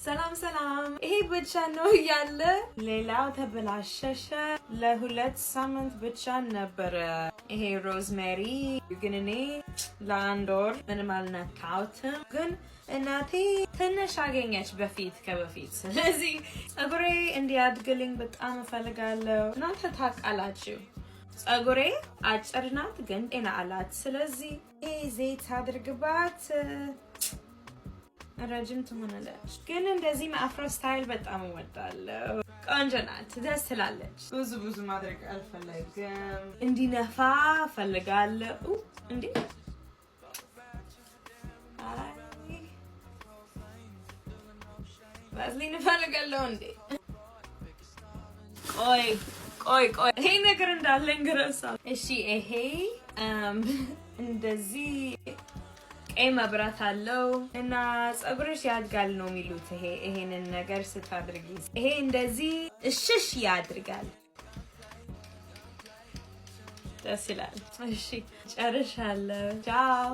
ሰላም ሰላም። ይሄ ብቻ ነው ያለ፣ ሌላው ተበላሸሸ። ለ2 ሳምንት ብቻ ነበረ ይሄ rosemary፣ ግን እኔ ለአንድ ወር ምንም አልነካሁትም። ግን እናቴ ትንሽ አገኘች በፊት ከበፊት። ስለዚህ ፀጉሬ እንዲያድግልኝ በጣም እፈልጋለሁ። እናንተ ታውቃላችሁ፣ ፀጉሬ አጭር ናት፣ ግን ጤና አላት። ስለዚህ ይሄ ዘይት አድርግባት ረጅም ትሆናለች። ግን እንደዚህ afro style በጣም እወዳለሁ። ቆንጆ ናት፣ ደስ ትላለች። ብዙ ብዙ ማድረግ አልፈለግም። እንዲነፋ እፈልጋለሁ። እንዴ፣ አይ፣ ቫዝሊን እፈልጋለሁ። እንዴ፣ ቆይ ቆይ ቆይ፣ ይሄ ነገር እንዳለኝ ረሳሁ። እሺ፣ ይሄ እንደዚህ ቀይ መብራት አለው እና ፀጉርሽ ያድጋል ነው የሚሉት። ይሄንን ነገር ስታድርጊ ይሄ እንደዚህ እሽሽ ያድርጋል። ደስ ይላል። እሺ፣ ጨርሻለሁ። ቻው።